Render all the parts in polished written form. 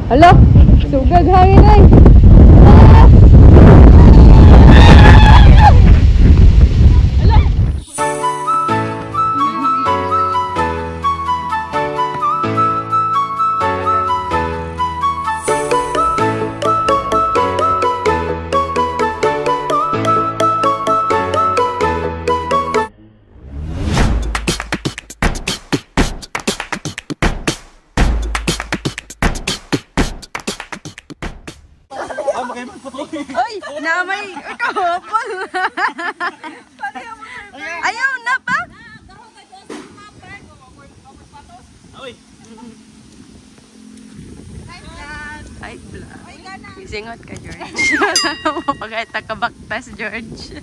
Hala, sugag hangin ay. Ah! Hala. Oy, namay kahapon. Ayaw na pa. Ay, vlog. Gisingot ka, George. Mapagay ta kabaktas, George.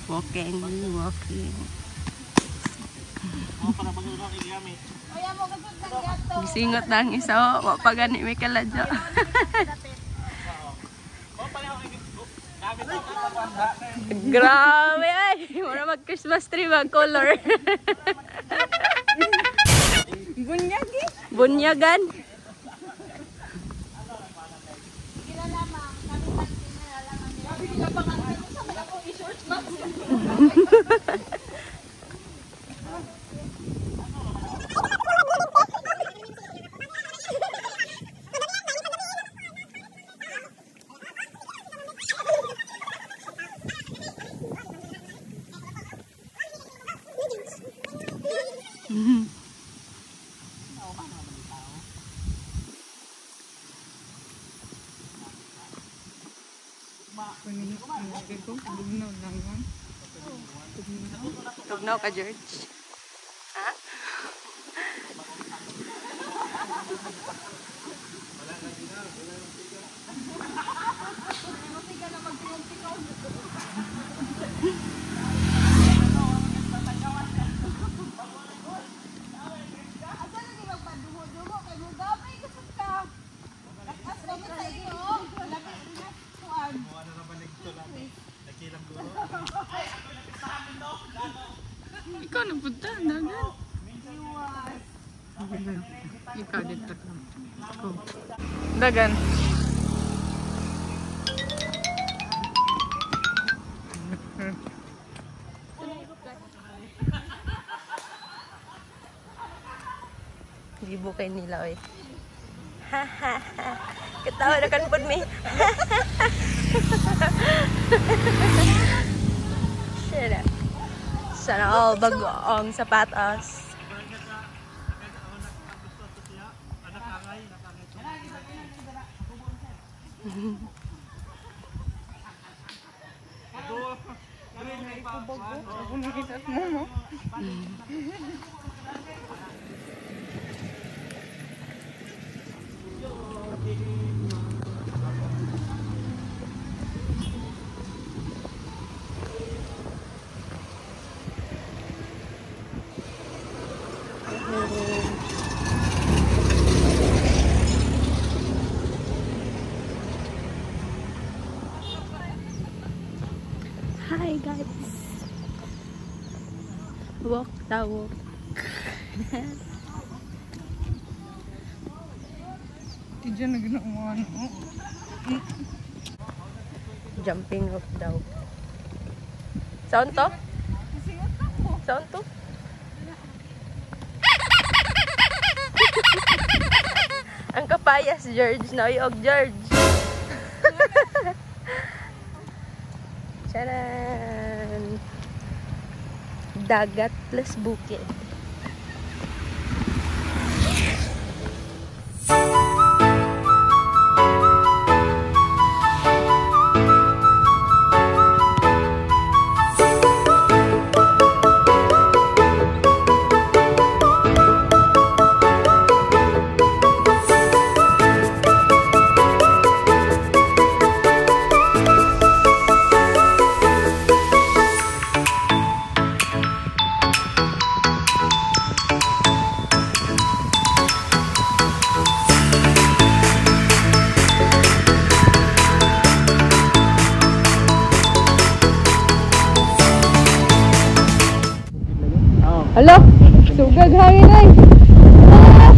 Walking, walking. Gisingot na ang isa, wa pa gani may kaladyo. Grabe ay, mura mag Christmas tree ba color. Bunyag eh. Bunyagan. Tugnaw ka, George? Ha? Ikaw na punta, dagan. Ikaw dito. Dagan. Gibukay nila, oy. Ha ha ha. Katawa na kan pod mi. Shit. Sana all bagoong sapatos. Hi guys. Walk the walk. Jumping rope daw. Saan to? Saan to? Ang kapayas, George. Nauyog, George. Charan! Dagat plus bukid. Hala, Sugag hangin ay. Ah!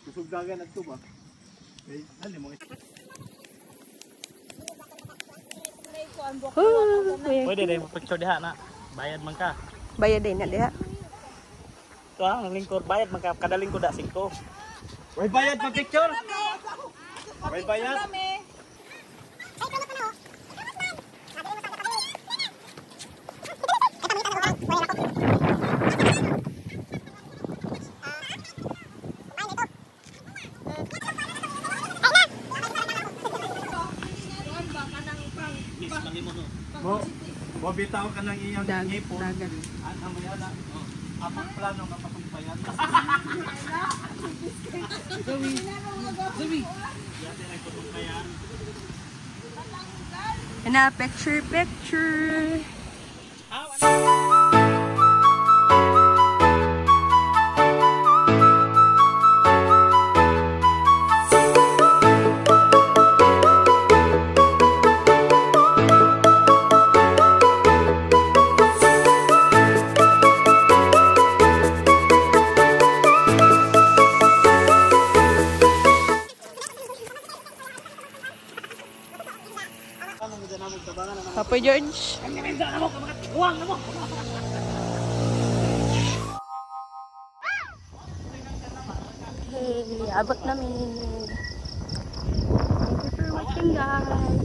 Kusog dagan adto ba? Eh, dali mo. Oh, kuya. Pwede rin mo picture diha na. Bayad man ka. Bayad din na diha. Ito ah, ang lingkod bayad man ka kada lingkod da 5. Way bayad pa picture. Way bayad. Miss malimo no. Mo mo bitaw ka ng iyang Dagat, ngipon. dagat. Ano mo yan? Oh. Apang plano nga patumpayan. Na picture picture. Papa George. Hey, abot namin. Thank you for watching, guys.